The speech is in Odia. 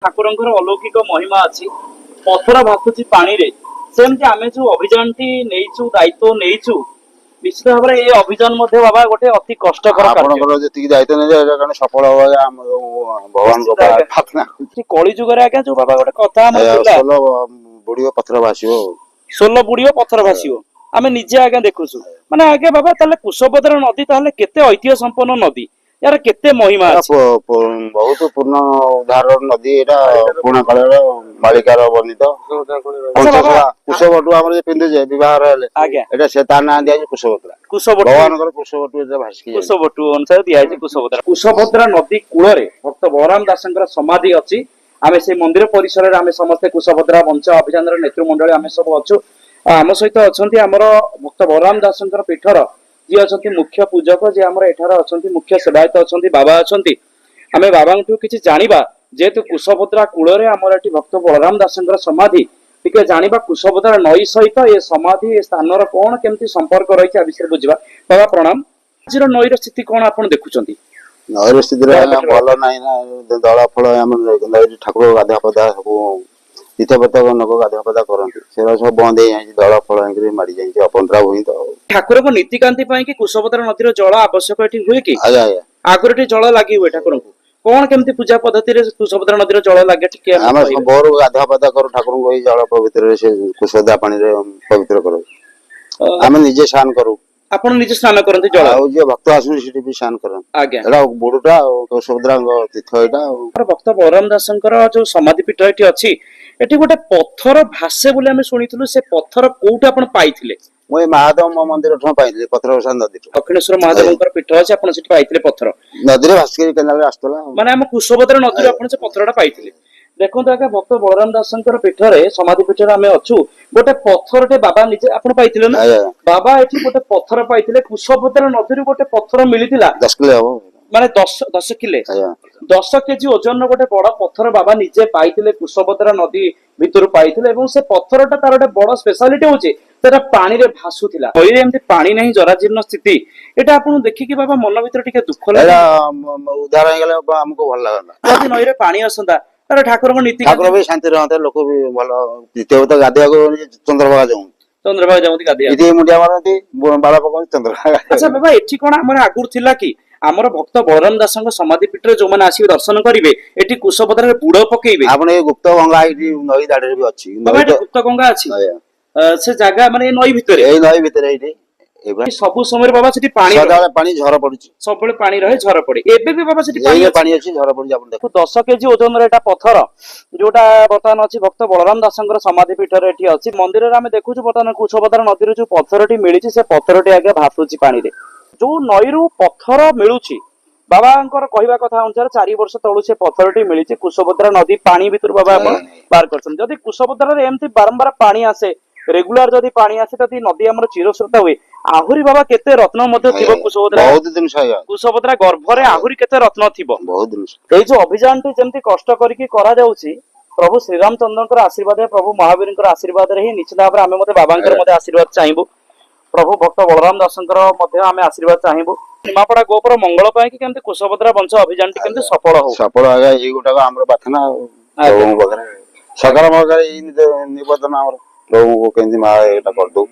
ଠାକୁରଙ୍କର ଅଲୌକିକ ମହିମା ଅଛି, ପଥର ଭାସୁଛି ପାଣିରେ। ସେମିତି ଆମେ ଯୋଉ ଅଭିଯାନଟି ନେଇଛୁ, ଦାୟିତ୍ୱ ନେଇଛୁ, ନିଶ୍ଚିତ ଭାବରେ ଏ ଅଭିଯାନ ମଧ୍ୟ ବାବା ଗୋଟେ ଅତି କଷ୍ଟକର କାର୍ଯ୍ୟ। ଆପଣଙ୍କର ଯେତିକି ଦାୟିତ୍ୱ ନେଇছে, ଏଇଟା କାରଣ ସଫଳ ହବ ଆମ ଭଗବାନଙ୍କ ନିଶ୍ଚିତ ଆଜ୍ଞା। ପ୍ରାର୍ଥନା କରୁଛି। କଳି ଯୁଗରେ ଆଜ୍ଞା ଯୋଉ ବାବା ଗୋଟେ କଥା ଆମର ଥିଲା, ସୋଲ ବୁଡିବ ପଥର ଭାସିବ ଆଉ। ସୋଲ ବୁଡିବ ପଥର ଭାସିବ, ଆମେ ନିଜେ ଆଜ୍ଞା ଦେଖୁଛୁ। ମାନେ ଆଜ୍ଞା ବାବା, ତାହେଲେ କୁଶଭଦ୍ରା ନଦୀ ତାହେଲେ କେତେ ଐତିହ୍ୟ ସମ୍ପନ୍ନ ନଦୀ, ଏହାର କେତେ ମହିମା ଏଇଟା ଅଛି? ବହୁତ ପୂର୍ଣ୍ଣ ଉଦ୍ଧାର ନଦୀ। ଏଇଟା ପୁରୁଣା କାଳର ମାଳିକାର ବର୍ଣ୍ଣିତ। ଆଚ୍ଛା ବାବା, ପଞ୍ଚସଖା କୁଶବଟୁ ଆମର ଯେ ପିନ୍ଧୁଛେ ବିବାହର ହେଲେ, ଏଇଟା ସେ ତା ନାଁ ଦିଆଯାଇଛି କୁଶଭଦ୍ରା। କୁଶବଟୁ। ଭଗବାନଙ୍କର କୁଶବଟୁ ଏଟା ଭାସିକି ଯାଇଛି। କୁଶବଟୁ ଅନୁସାରେ ଦିଆଯାଇଛି କୁଶଭଦ୍ରା। କୁଶଭଦ୍ରା ନଦୀ କୂଳରେ ଭକ୍ତ ବଳରାମ ଦାସଙ୍କର ସମାଧି ଅଛି। ଆମେ ସେଇ ମନ୍ଦିର ପରିସରରେ ଆମେ ସମସ୍ତେ କୁଶଭଦ୍ରା ବଞ୍ଚ ଅଭିଯାନର ନେତୃମଣ୍ଡଳୀ ଆମେ ସବୁ ଅଛୁ। ଆଉ ଆମ ସହିତ ଅଛନ୍ତି ଆମର ଭକ୍ତ ବଳରାମ ଦାସଙ୍କର ପୀଠର ଯିଏ ଅଛନ୍ତି ମୁଖ୍ୟ ପୂଜକ, ଯିଏ ଆମର ଏଠାର ଅଛନ୍ତି ମୁଖ୍ୟ ସେବାୟତ ଅଛନ୍ତି, ବାବା ଅଛନ୍ତି। ଆମେ ବାବାଙ୍କଠୁ କିଛି ଜାଣିବା। ଯେହେତୁ କୁଶଭଦ୍ରା କୂଳରେ ଆମର ଏଠି ଭକ୍ତ ବଳରାମ ଦାସଙ୍କର ସମାଧି, ଟିକେ ଜାଣିବା କୁଶଭଦ୍ରା ନଈ ସହିତ ଏ ସମାଧି, ଏ ସ୍ଥାନର କଣ କେମିତି ସମ୍ପର୍କ ରହିଛି, ଆ ବିଷୟରେ ବୁଝିବା। ବାବା ପ୍ରଣାମ। ଆଜିର ନଈର ସ୍ଥିତି କଣ ଆପଣ ଦେଖୁଛନ୍ତି? ନଈର ସ୍ଥିତିରେ ଭଲ ନାହିଁ ନା, ଦଳ ଫଳ। ଆମର ନଈରେ ଠାକୁର ଗାଧୁଆ ପାଧୁଆ ସବୁ ତୀର୍ଥପଥ ଲୋକ ଗାଧୁଆ ପାଧୁଆ କରନ୍ତି, ସେଗୁରା ସବୁ ବନ୍ଦ ହେଇଯାଇଛି। ଦଳ ଫଳ ହେଇକିରି ମାଡି ଯାଇଛି, ଅପନ୍ତରା ଭୂଇଁ ତ ଆଉ। ଠାକୁରଙ୍କ ନୀତିକାନ୍ତି ପାଇଁ କି କୁଶଭଦ୍ରା ନଦୀର ଜଳ ଆବଶ୍ୟକ ଏଠି ହୁଏ କି? ଆଜ୍ଞା। ଆଗରୁ ଏଠି ଜଳ ଲାଗି ହୁଏ ଠାକୁରଙ୍କୁ? କଣ କେମିତି ପୂଜା ପଦ୍ଧତିରେ କୁଶଭଦ୍ରା ନଦୀର ଜଳ ଲାଗେ ଟିକେ ଆମକୁ ଆମେ କହିବେ? ଭୋରୁ ଗାଧୁଆ ପାଧୁଆ କରୁ ଠାକୁରଙ୍କୁ, ଏଇ ଜଳ ପବିତ୍ରରେ, ସେ କୁଶଭଦ୍ରା ପାଣିରେ ପବିତ୍ର କରୁ। ଆମେ ନିଜେ ସ୍ନାନ କରୁ। ଆପଣ ନିଜେ ସ୍ନାନ କରନ୍ତି ଜଳ? ଆଉ ଯିଏ ଭକ୍ତ ଆସନ୍ତି ସେଠି ବି ସ୍ନାନ କରନ୍ତି। ଏଇଟା ବୁଡୁଟା ଆଉ ସୁଭଦ୍ରାଙ୍କ ତୀର୍ଥ ଏଇଟା ଆଉ। ଆମର ଭକ୍ତ ବଳରାମ ଦାସଙ୍କର ଯୋଉ ସମାଧି ପୀଠ ଏଠି ଅଛି, ଏଠି ଗୋଟେ ପଥର ଭାସେ ବୋଲି ଆମେ ଶୁଣିଥିଲୁ। ସେ ପଥର କୋଉଠୁ ଆପଣ ପାଇଥିଲେ? ମୁଁ ଏଇ ମହାଦେବ ମନ୍ଦିର ଠୁ ପାଇଥିଲି ପଥର, ଭସା ନଦୀଠୁ। ଦକ୍ଷିଣେଶ୍ୱର ମହାଦେବଙ୍କର ପୀଠ ଅଛି, ଆପଣ ସେଠି ପାଇଥିଲେ ପଥର? ନଦୀରେ ଭାସିକି କେନାଲରେ ଆସୁଥିଲା ଆଉ। ମାନେ ଆମ କୁଶଭଦ୍ରା ନଦୀରୁ ଆପଣ ସେ ପଥରଟା ପାଇଥିଲେ। ଦେଖନ୍ତୁ ଆଜ୍ଞା, ଭକ୍ତ ବଳରାମ ଦାସଙ୍କର ପୀଠରେ, ସମାଧି ପୀଠରେ ଆମେ ଅଛୁ। ଗୋଟେ ପଥରଟେ ବାବା ନିଜେ ଆପଣ ପାଇଥିଲେ ନା? ଆଜ୍ଞା। ବାବା ଏଠି ଗୋଟେ ପଥର ପାଇଥିଲେ, କୁଶଭଦ୍ରା ନଦୀରୁ ଗୋଟେ ପଥର ମିଳିଥିଲା। 10 କିଲୋ ହବ। ମାନେ 10 କିଲେ? ଆଜ୍ଞା। 10 କେଜି ଓଜନର ଗୋଟେ ବଡ ପଥର ବାବା ନିଜେ ପାଇଥିଲେ, କୁଶଭଦ୍ରା ନଦୀ ଭିତରୁ ପାଇଥିଲେ। ଏବଂ ସେ ପଥରଟା ତାର ଗୋଟେ ବଡ ସ୍ପେଶାଲିଟି ହଉଛି ସେଟା ପାଣିରେ ଭାସୁଥିଲା। ନଈରେ ଏମିତି ପାଣି ନାହିଁ, ଜରାଜୀର୍ଣ୍ଣ ସ୍ଥିତି, ଏଇଟା ଆପଣଙ୍କୁ ଦେଖିକି ବାବା ମନ ଭିତରେ ଟିକେ ଦୁଃଖ ଲାଗେ? ଏଇଟା ଉଦ୍ଧାର ହେଇଗଲେ ଆମକୁ ଭଲ ଲାଗନ୍ତା। ଯଦି ନଈରେ ପାଣି ଆସନ୍ତା ତାହେଲେ ଠାକୁରଙ୍କ ନୀତି ଠାକୁର ବି ଶାନ୍ତି ରହନ୍ତେ, ଲୋକ ବି ଭଲ। ଦ୍ୱିତୀୟ ଗାଧୋଇବାକୁ ଚନ୍ଦ୍ରଭାଗା ଯାଉ। ଚନ୍ଦ୍ରଭାଗା ଯାଉନ୍ତି ଗାଧେଇବା? ଏଠି ମୁଣ୍ଡିଆ ମାରନ୍ତି, ବାଳ ପକାନ୍ତି, ଚନ୍ଦ୍ରଭାଗା। ଆଚ୍ଛା ବାବା, ଏଠି କଣ ଆମର ଆଗରୁ ଥିଲା କି ଆମର ଭକ୍ତ ବଳରାମ ଦାସଙ୍କ ସମାଧି ପୀଠରେ ଯୋଉମାନେ ଆସିବେ ଦର୍ଶନ କରିବେ, ଏଠି କୁଶଭଦ୍ରାରେ ବୁଡ ପକେଇବେ? ଆପଣ ଏଇ ଗୁପ୍ତ ଗଙ୍ଗା ଏଇଠି ନଈ ଦାଢରେ ବି ଅଛି। ବାବା, ନଈ ଏଠି ଗୁପ୍ତ ଗଙ୍ଗା ଅଛି? ଆଜ୍ଞା। ସେ ଜାଗା ମାନେ ଏଇ ନଈ ଭିତରେ? ଏଇ ନଈ ଭିତରେ ଏଇଠି ଏଇଭଳିଆ। ସବୁ ସମୟରେ ବାବା ସେଠି ପାଣି ରହେ? ସଦାବେଳେ ପାଣି ଝର ପଡୁଛି। ସବୁବେଳେ ପାଣି ରହେ, ଝର ପଡେ। ଏବେ ବି ବାବା ସେଠି ପାଣି ଏଇ ଅଛି? ପାଣି ଅଛି, ଝର ପଡୁଛି, ଆପଣ ଦେଖନ୍ତୁ। 10 କେଜି ଓଜନର ଏଟା ପଥର, ଯୋଉଟା ବର୍ତ୍ତମାନ ଅଛି ଭକ୍ତ ବଳରାମ ଦାସଙ୍କର ସମାଧି ପୀଠରେ ଏଠି ଅଛି ମନ୍ଦିରରେ। ଆମେ ଦେଖୁଛୁ ବର୍ତ୍ତମାନ କୁଶଭଦ୍ରା ନଦୀରୁ ଯୋଉ ପଥରଟି ମିଳିଛି, ସେ ପଥରଟି ଆଜ୍ଞା ଭାସୁଛି ପାଣିରେ। ଯୋଉ ନଈରୁ ପଥର ମିଳୁଛି, ବାବାଙ୍କର କହିବା କଥା ଅନୁସାରେ 4 ବର୍ଷ ତଳୁ ସେ ପଥରଟି ମିଳିଛି କୁଶଭଦ୍ରା ନଦୀ ପାଣି ଭିତରୁ। ବାବା, ଆପଣ ବାହାର କରିଛନ୍ତି। ଯଦି କୁଶଭଦ୍ରାରେ ଏମିତି ବାରମ୍ବାର ପାଣି ଆସେ, ରେଗୁଲାର ଯଦି ପାଣି ଆସେ, ଯଦି ନଦୀ ଆମର ଚିରସ୍ରୋତା ହୁଏ, ଆହୁରି ବାବା କେତେ ରତ୍ନ ମଧ୍ୟ ଥିବ କୁଶଭଦ୍ରା ବହୁତ ଜିନିଷ ଆଜ୍ଞା। କୁଶଭଦ୍ରା ଗର୍ଭରେ ଆହୁରି କେତେ ରତ୍ନ ଥିବ। ବହୁତ ଜିନିଷ। ଏଇ ଯୋଉ ଅଭିଯାନଟି ଯେମିତି କଷ୍ଟ କରିକି କରାଯାଉଛି, ପ୍ରଭୁ ଶ୍ରୀରାମଚନ୍ଦ୍ରଙ୍କର ଆଶୀର୍ବାଦରେ, ପ୍ରଭୁ ମହାବୀରଙ୍କର ଆଶୀର୍ବାଦରେ ହିଁ ନିଶ୍ଚିତ ଭାବରେ ଆମେ ମଧ୍ୟ ବାବାଙ୍କର ମଧ୍ୟ ଆଶୀର୍ବାଦ ଚାହିଁବୁ। ପ୍ରଭୁ ଭକ୍ତ ବଳରାମ ଦାସଙ୍କର ମଧ୍ୟ ଆମେ ଆଶୀର୍ବାଦ ଚାହିଁବୁ। ନିମାପଡା ଗୋପର ମଙ୍ଗଳ ପାଇଁ କି କେମିତି କୁଶଭଦ୍ରା ବଞ୍ଚ ଅଭିଯାନଟି କେମିତି ସଫଳ ହଉ। ସଫଳ ଆଜ୍ଞା, ଏଇ ଗୋଟାକ ଆମର ପ୍ରାର୍ଥନା ଆଉ ପ୍ରଭୁଙ୍କ ପାଖରେ, ସରକାରଙ୍କ ପାଖରେ ଏଇ ନିବେଦନ ଆମର, ପ୍ରଭୁଙ୍କୁ କେମିତି ମା ଏଇଟା କରିଦଉ।